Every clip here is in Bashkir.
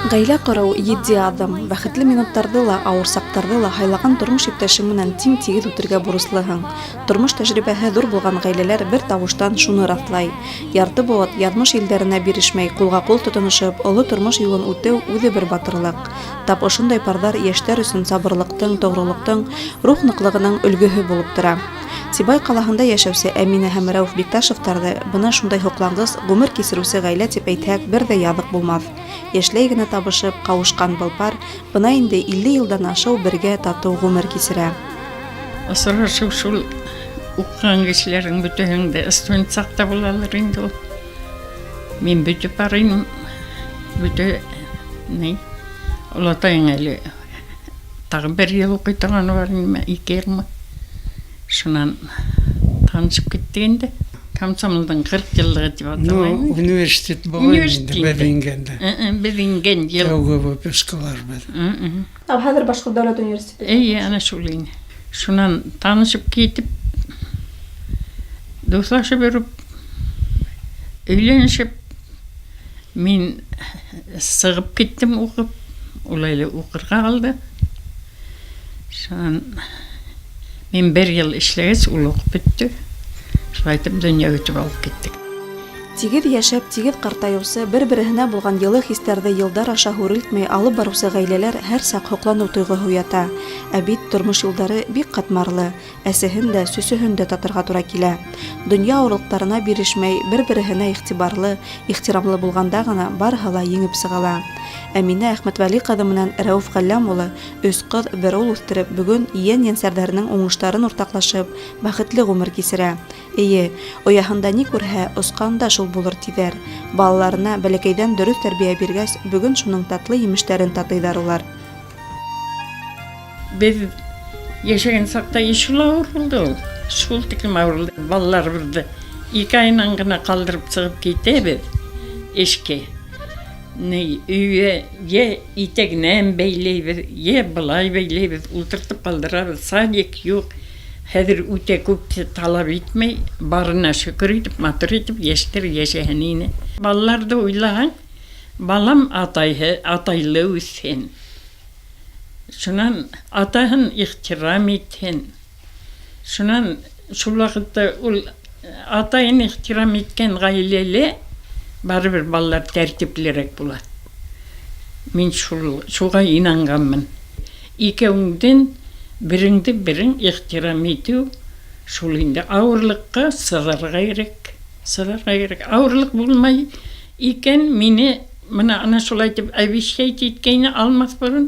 Ғаилә ҡороу — етди аҙым. Бәхетле минуттарҙы ла, ауыр саҡтарҙы ла һайлаған тормош иптәшең менән тиң тигеҙ үтергә бурыслыһың. Тормош тәжрибәһе ҙур булған ғаиләләр бер тауыштан шуны раҫлай. Ярты быуат яҙмыш елдәренә бирешмәй, ҡулға-ҡул тотоношоп, оло тормош юлын үтеү үҙе бер батырлыҡ. Тап ошондай парҙар йәштәр өсөн сабырлыҡтың, тоғролоҡтоң, рух ныҡлығының өлгөһө булып тора. Сибай ҡалаһында йәшәүсе Әминә һәм Рәүф Бикташевтарҙы бына шундай һоҡланғыс ғүмер кисереүсе ғаилә тип әйтһәк, бер ҙә яҙыҡ булмаҫ. Йәшләй генә табышып, ҡауышҡан был пар бына инде 50 йылдан ашыу бергә татыу ғүмер кисерә. Осрашыу шул уҡыған кешеләрҙең бөтәһенең дә студент саҡта булалыр инде ул. Мин бөтөп бара инем. Бөтә ни олатайың әле тағы бер йыл уҡый торғаны бар ине, 2 йылмы. Шунан танышып киттек инде. Комсомолдың 40 йыллығы тип Ну, атала. университет булған Университет инде беҙ инде. ингәндә. Беҙ ингән йыл. Тәүге выпускалар беҙ. Ә хәҙер Башҡорт дәүләт университеты. Эйе, ана шул ине. Шунан танышып китеп, дуҫлашып йөрөп, өйләнешеп, мин сығып киттем уҡып, ул әле уҡырға ҡалды. Шунан мин бер йыл эшләгәс, ул уҡып бөттө. Шулай итеп донъя көтөп алып киттек. Тигеҙ йәшәп, тигеҙ ҡартайыусы, бер-береһенә булған йылы хистәрҙе йылдар аша һүрелтмәй алып барыусы ғаиләләр һәр саҡ һоҡланыу тойғоһо уята. Ә бит тормош юлдары бик ҡатмарлы, әсеһен дә, сөсөһөн дә татырға тура килә. Донъя ауырлыҡтарына бирешмәй, бер-береһенә иғтибарлы, ихтирамлы булғанда ғына барыһы ла еңеп сығала. Әминә Әхмәтвәли ҡыҙы менән Рәүеф Ғәлләм улы өс ҡыҙ, бер ул үҫтереп, бөгөн ейән-ейәнсәрҙәренең уңыштарын уртаҡлашып, бәхетле ғүмер кисерә. Эйе, ояһында ни күрһә, осҡанында шул булыр тиҙәр. Балаларына бәләкәйҙән дөрөҫ тәрбиә биргәс, бөгөн шуның татлы емештәрен татыйҙар улар. Беҙ йәшәгән саҡта и шул ауыр булды ул. Шул тиклем ауыр булды. Балаларыбыҙҙы 2 айынан ғына ҡалдырып сығып китәбеҙ эшкә. Ни, өйгә йә итәгенән бәйләйбеҙ, йә былай бәйләйбеҙ, ултыртып ҡалдырабыҙ. Садик юҡ. Хәҙер үтә күп талап итмәй, барына шөкөр итеп, матур итеп йәштәр йәшәһен ине. Балаларҙы уйлаһаң, балам атайлы үҫһен. Шунан атаһын ихтирам итһен. Шунан шул ваҡытта ул атайын ихтирам иткән ғаиләлә барыбер балалар тәртиплерәк була. Мин шуға инанғанмын. Икәүеңдән береңде берең ихтирам итеү шул инде ауырлыҡҡа сыҙарға кәрәк. Сыҙарға кәрәк. Ауырлыҡ булмай икән, мине бына ана шулай итеп обещать иткәйне алмаҫ борон,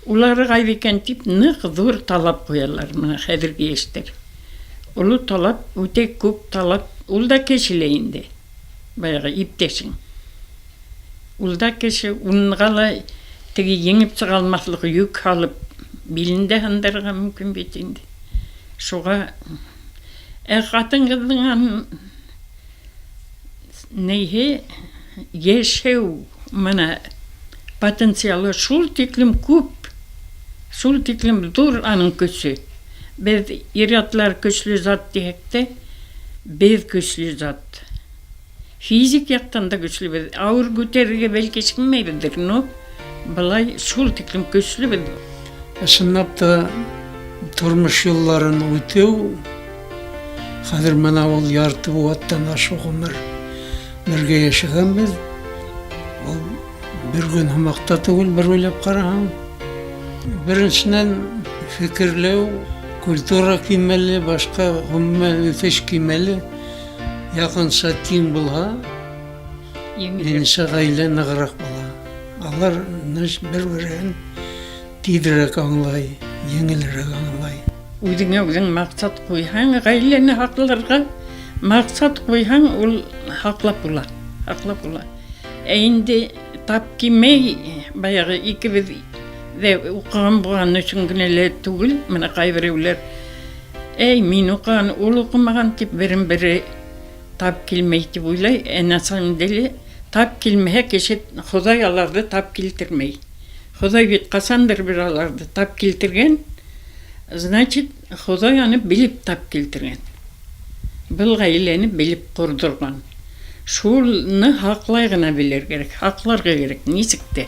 улары ғайып икән тип ныҡ ҙур талап ҡуялар бына хәҙерге йәштәр. Оло талап, үтә күп талап, ул да кешелә инде. Баяғы иптәшең. Ул да кеше, унға ла теге еңеп сыға алмаҫлыҡ йөк һалып билен дә һындырырға мөмкин бит инде. Шуға ҡатын-ҡыҙҙың нейһе йәшәү бына потенциалы шул тиклем күп, шул тиклем ҙур аның көсө. Беҙ ир-атлар көслө зат тиһәк тә, беҙ көслө зат. Физик яҡтан да көслөбөҙ. Ауыр күтәрергә бәлки ишенмәйбеҙҙер, но былай шул тиклем көслөбөҙ. Ысынлап та тормош юлларын үтеү, хәҙер бына ул ярты быуаттан ашыу ғүмер бергә йәшәгәнбеҙ. Ул бер көн һымаҡ та түгел, бер уйлап ҡараһаң. Беренсенән, фекерләү, культура кимәле, башҡа ғөмүмән үҫеш кимәле яҡынса тиң булһа, минеңсә, ғаилә нығыраҡ була. Алар бер-береһен тиҙерәк аңлай, еңелерәк аңлай. Үҙеңә үҙең маҡсат ҡуйһаң, ғаиләне һаҡларға маҡсат ҡуйһаң, ул һаҡлап була, һаҡлап була. Ә инде тап килмәй, баяғы икебеҙ ҙә уҡыған булған өсөн генә лә түгел, бына ҡайберәүләр, эй, мин уҡыған, ул уҡымаған тип берен-бере тап килмәй тип уйлай, ә на самом деле тап килмәһә кеше Хоҙай аларҙы тап килтермәй. Хоҙай бит ҡасандыр бер аларҙы тап килтергән, значит, Хоҙай аны белеп тап килтергән. Был ғаиләне белеп ҡорҙорған. Шуны һаҡлай ғына белер кәрәк, һаҡларға кәрәк, нисек тә.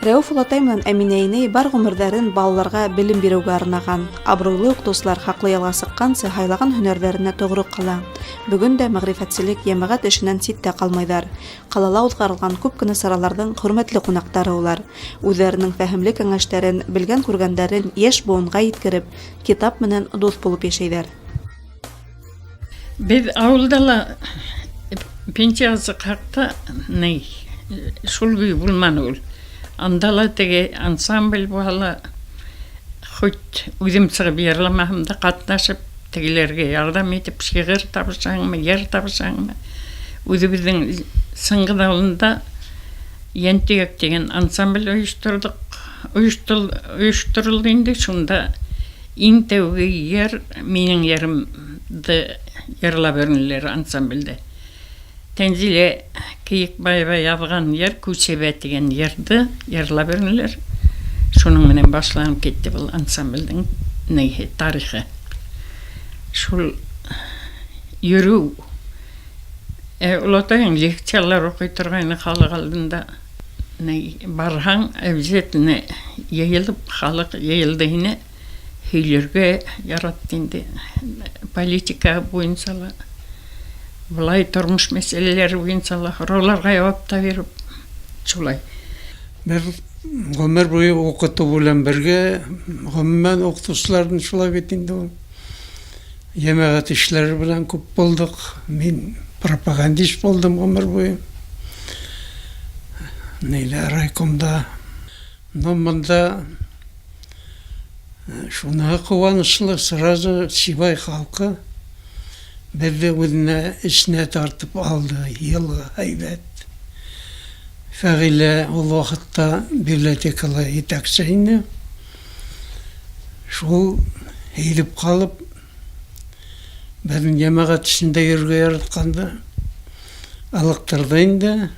Рәүеф олатай менән Әминә инәй бар ғүмерҙәрен балаларға белем биреүгә арнаған. Абруйлы уҡытыусылар хаҡлы ялға сыҡҡансы һайлаған һөнәрҙәренә тоғро ҡала. Бөгөн дә мәғрифәтселек, йәмәғәт эшенән ситтә ҡалмайҙар. Ҡалала уҙғарылған күп кенә сараларҙың хөрмәтле ҡунаҡтары улар. Үҙҙәренең фәһемле кәңәштәрен, белгән-күргәндәрен йәш быуынға еткереп, китап менән дуҫ булып йәшәйҙәр. Беҙ ауылда ла пенсияға сыҡһаҡ та, ни, шул көй булманы ул. Анда ла теге ансамбль буһа ла, хоть үҙем сығып йырламаһам да, ҡатнашып, тегеләргә ярҙам итеп, шиғыр табышаһыңмы, йыр табышаһыңмы. Үҙебеҙҙең Сыңғыҙ ауылында Йәнтөйәк тигән ансамбль ойошторҙоҡ, ойошторолдо инде, шунда Иң тәүге йыр минең йырымды йырлап йөрөнөләр ансамбльдә. Тәнзилә Киекбаева яҙган йыр Күсәбә тигән йырды йырлап йөрөнөләр. Шуның менән башланып китте был ансамбльдең ниһе, тарихы. Шул йөрү. Ә олатайың лекциялар укый торгайны халык алдында. Ни, барһаң, обязательно йыйылып, халык йыйылды ине. Һөйләргә яратты инде. Политика буенча ла, былай тормыш мәсьәләләре буенча ла һорауларга яуап та биреп, шулай. Без гомер буе укыту белән бергә, гомумән, укытучыларның шулай бит инде ул. Җәмәгать эшләре белән күп булдык. Мин пропагандист булдым гомер буе. Нидә, райкомда. Но монда шуныһы куанычлы, сразу Сибай халкы безне үзенә эченә тартып алды. Елгы әйбәт. Фәгыйлә ул вакытта библиотекала җитәкче иде. Шул һөйлеп калып, безнең җәмәгать эшендә йөрергә яратканды, ылыктырды инде.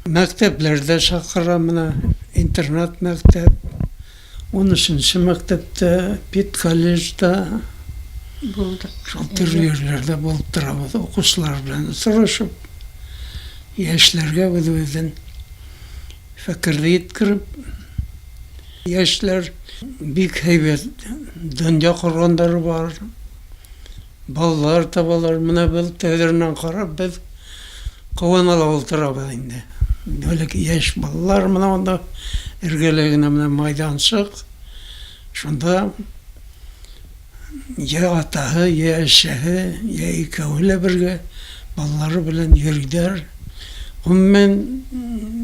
Мәктәпләр дә чакыра менә, интернат мәктәп, унөченче мәктәптә, педколледжда. Булдык. Шул төрле җирләрдә булып торабыз, укучылар белән очрашып, яшьләргә үзебезнең фикерне җиткереп. Яшьләр бик һәйбәт дөнья коргандары бар. Балалар табалар. Менә без тәзереннән карап, без куана ла утырабыз инде. Бәлки яшь балалар менә анда эргәлә генә менә майданчык. Шунда йә атаһы, йә әчәһе, йә икәүһе лә бергә балалары белән йөриләр. Гомумән,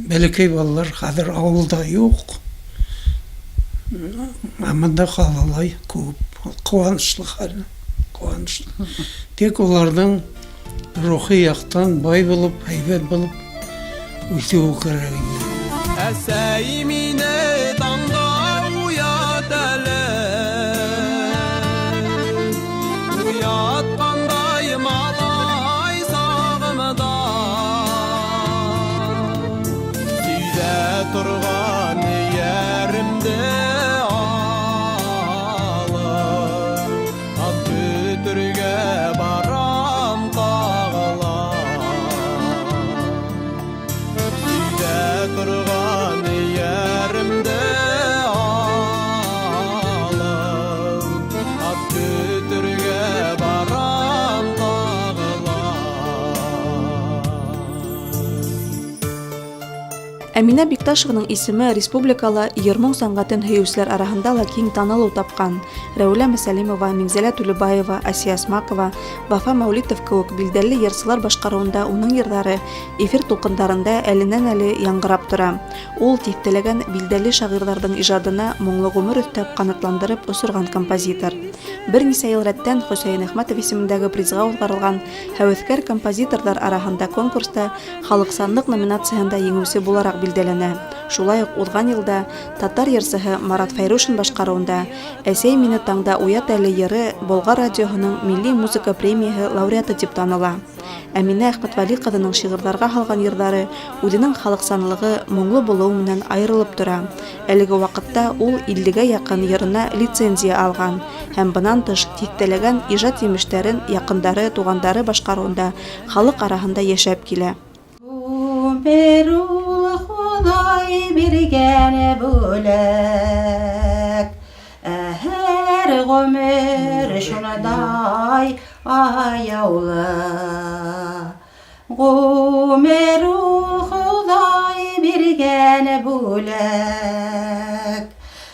бәләкәй балалар хәзер авылда юк. Ә монда калалай күп. Куанычлы хәл, куанычлы. Тик уларның Рухи яктан бай булып, әйбәт булып үсүе кирәк инде. Әсәй мине таңда уят әле, Уяткандай малай сагымда. Өйдә торган яремде алып. Ат көтергә барам тагыла. Өйдә торган яремде алып, ат көтергә барам тагыла. Әминә Бикташеваның исеме республикала йыр-моң сәнгатен һөйөүселәр араһында ла киң танылыу тапҡан. Рәүилә Мөсәлимова, Миңзәлә Түлебаева, Асия Асмакова, Вафа Мәүлитов кеүек билдәле йырсылар башҡарыуында уның йырҙары эфир тулҡындарында әленән-әле яңғырап тора. Ул, тиҫтәләгән билдәле шағирҙарҙың ижадына моңло ғүмер өҫтәп, ҡанатландырып осорған композитор. Бер нисә йыл рәттән Хөсәйен Әхмәтов исемендәге призға уҙғарылған һәүәҫкәр композиторҙар араһында конкурста Халыҡсанлыҡ номинацияһында еңеүсе булараҡ билдәләнә. Шулай уҡ уҙған йылда татар йырсыһы Марат Фәйрушин башҡарыуында Әсәй мине таңда уят әле йыры Болгар радиоһының милли музыка премияһы лауреаты тип таныла. Әминә Әхмәтвәли ҡыҙының шиғырҙарға һалған йырҙары үҙенең халыҡсанлығы, моңло булыуы менән айырылып тора. Әлеге ваҡытта ул иллегә яҡын йырына лицензия алған һәм бынан тыш тиҫтәләгән ижад емештәрен яҡындары, туғандары башҡарыуында халыҡ араһында йәшәп килә. Ғүмер ул. Хоҙай биргән бүләк. Ә һәр ғүмер шундай аяулы. Ғүмер ул Хоҙай биргән бүләк.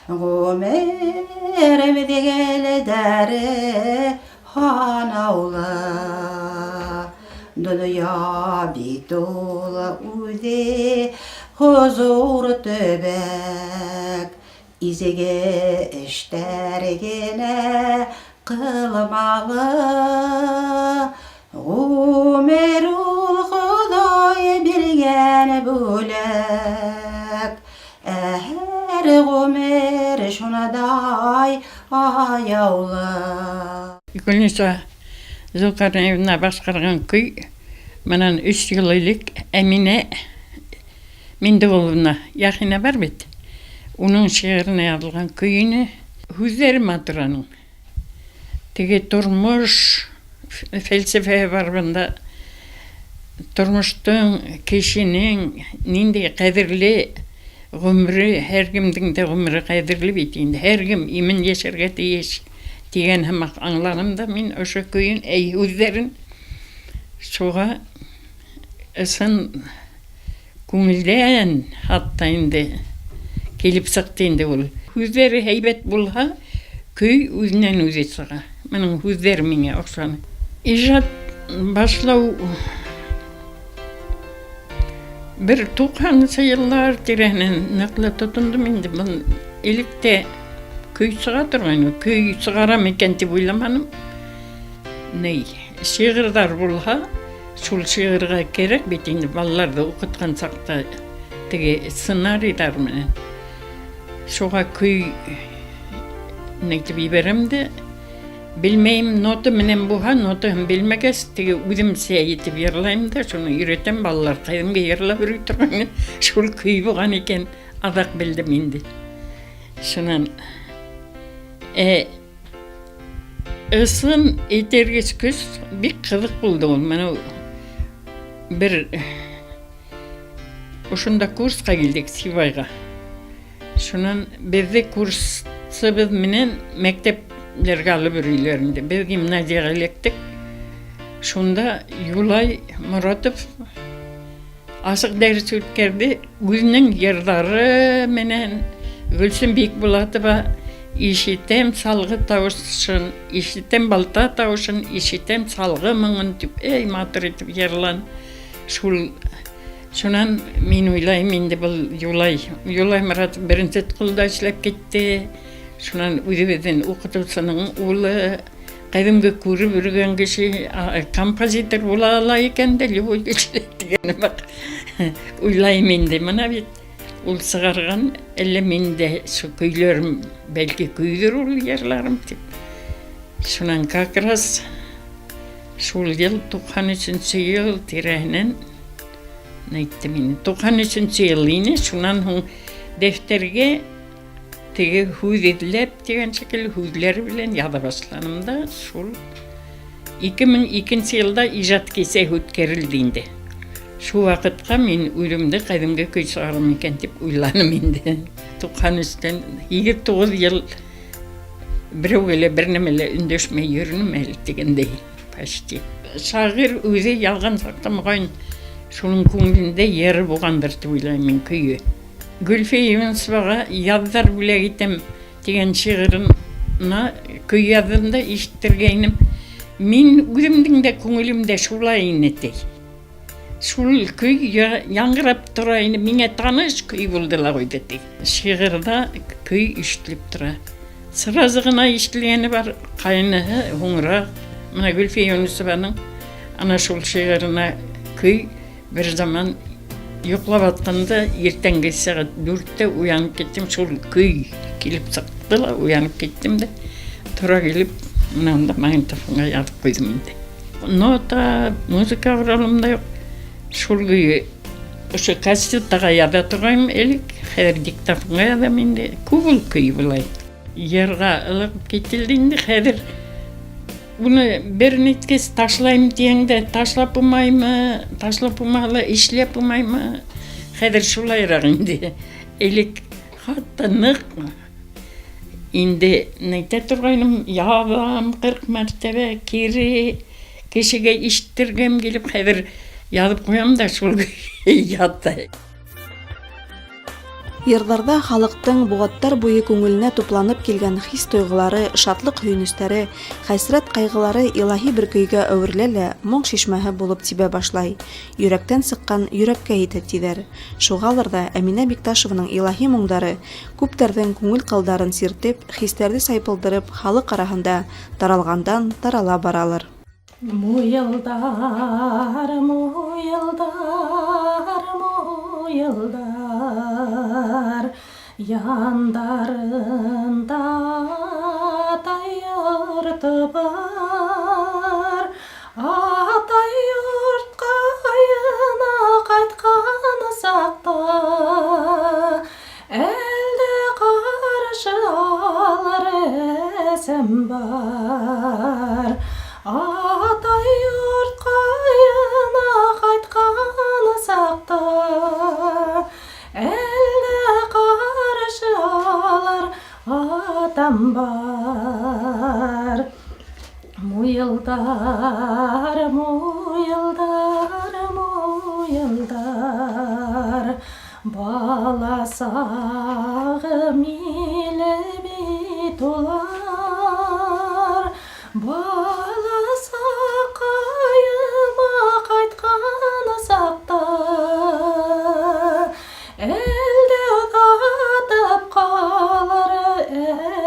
Ғүмер миҙгелдәре һанаулы. Донъя бит ул үҙе хозур төбәк. Изге эштәр генә кылмалы. Ғүмер ул Хоҙай биргән бүләк. Ә һәр ғүмер шундай аяулы. Гөлниса Зөлҡәрнәевна башҡарған көй менән өс йыл элек Әминә Миндеғоловна Яхина бар бит. Уның шиғырына яҙылған көй ине. Һүҙҙәре матур аның. Теге тормош фәлсәфәһе бар бында. Тормоштоң, кешенең ниндәй ҡәҙерле ғүмере, һәр кемдең дә ғүмере ҡәҙерле бит инде. Һәр кем имен йәшәргә тейеш тигән һымаҡ аңланым да мин ошо көйөн, әй, һүҙҙәрен. Шуға ысын күңелдән хатта инде килеп сыҡты инде ул. Һүҙҙәре һәйбәт булһа, көй үҙенән үҙе сыға. Бының һүҙҙәре миңә оҡшаны. Ижад башлау бер туҡһанынсы йыллар тирәһенән ныҡлы тотондом инде. Был элек тә көй сыға торғайны. Көй сығарам икән тип уйламаным. Ни, шиғырҙар булһа, шул шиғырға кәрәк бит инде балаларҙы уҡытҡан саҡта теге сценарийҙар менән. Шуға көй әйтеп ебәрәм дә, белмәйем, нота менән булһа, нотаһын белмәгәс, теге үҙемсә итеп йырлайым да, шуны өйрәтәм балалар ҡәҙимге йырлап йөрөй торғайны. Шул көй булған икән, аҙаҡ белдем инде. Шунан ысын этәргес көс бик ҡыҙыҡ булды ул. Мына бер ошонда курсҡа килдек Сибайға. Шунан беҙҙе курсыбыҙ менән мәктәпләргә алып йөрөйләр инде. Беҙ гимназияға эләктек. Шунда Юлай Моратов асыҡ дәрес үткәрҙе. Үҙенең йырҙары менән Гөлсөм Бикбулатова ишетәм салғы тауышын, ишетәм балта тауышын, ишетәм салғы моңон тип, эй, матур итеп йырлан. Шул шунан мин уйлайым инде был Юлай, Юлай Моратов беренсе ҡулда эшләп китте. Шунан үҙебеҙҙең уҡытыусының улы, ҡәҙимге күреп йөрөгән кеше, композитор була ала икән дә любой кеше тигән уйлайым инде. Мына бит ул сығарған, әллә мин дә шул көйләрем, бәлки көйҙөр ул йырларым тип. Шунан как раз шул йыл 93-нсе йыл тирәһенән әйттем инде. 93-нсе йыл ине, шунан һуң дәфтәргә теге һүҙ эҙләп тигән шикелле һүҙҙәр белән яҙа башланым да, шул 2002 йылда ижад кисәһе үткәрелде инде. Шул ваҡытҡа мин үҙемде ҡәҙимге көй сығарам икән тип уйланым инде. 93-тән 8-9 йыл берәүгә лә бер нәмә лә өндәшмәй йөрөнөм әле тигәндәй почти. Шағир үҙе яҙған саҡта моғайын шуның күңелендә йыры булғандыр тип уйлайым мин көйө. Гөлфиә Юнысоваға яҙҙар бүләк итәм тигән шиғырына көй яҙҙым да ишеттергәйнем. Мин үҙемдең дә күңелемдә шулай ине ти. Шул көй яңғырап тора ине, миңә таныш көй булды ла ҡуйҙы ти. Шиғырҙа көй ишетелеп тора. Сразу ғына ишетелгәне бар, ҡайныһы һуңыраҡ. Мына Гөлфиә Юнысованың ана шул шиғырына көй бер заман йоҡлап ятҡанда иртәнге сәғәт 4-тә уянып киттем, шул көй килеп сыҡты ла уянып киттем дә тора килеп мына унда магнитофонға яҙып ҡуйҙым инде. Нота, музыка ҡоралым да юҡ. Шул көйө ошо кассетаға яҙа торғайным элек, хәҙер диктофонға яҙам инде. Күп ул көй былай. Йырға ылығып кителде инде хәҙер. Уны бер ниткәс ташлайым тиһәң дә ташлап булмаймы, ташлап булмаһа ла эшләп булмаймы? Хәҙер шулайыраҡ инде. Элек хатта ныҡ инде нәйтә торғайным, яҙам 40 мәртәбә кире кешегә ишеттергем килеп, хәҙер яҙып ҡуям да шул ята. Йырҙарҙа халыҡтың быуаттар буйы күңеленә тупланып килгән хис-тойғолары, шатлыҡ-һөйөнөстәре, хәсрәт-ҡайғылары илаһи бер көйгә әүерелә лә моң шишмәһе булып тибә башлай. Йөрәктән сыҡҡан йөрәккә етә тиҙәр. Шуғалыр ҙа Әминә Бикташеваның илаһи моңдары күптәрҙең күңел ҡылдарын сиртеп, хистәрҙе сайпылдырып, халыҡ араһында таралғандан тарала баралыр. Муйылдар, муйылдар, муйылдар, Яндарында атай йорто бар. Атай йортҡайына ҡайтҡан саҡта, Әлде ҡаршы алыр әсәм бар. Атай йортҡайына ҡайтҡан саҡта, Әлде ҡаршы алыр атам бар. Муйылдар, муйылдар, муйылдар, Бала сағым иле бит улар. Бала саҡайыма ҡайтҡан саҡта, Әлде оҙатып ҡалыр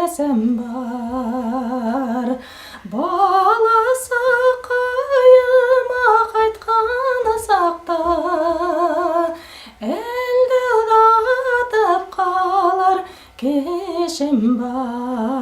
әсәм бар. Бала саҡайыма ҡайтҡан саҡта, Әлде оҙатып ҡалыр кешем бар.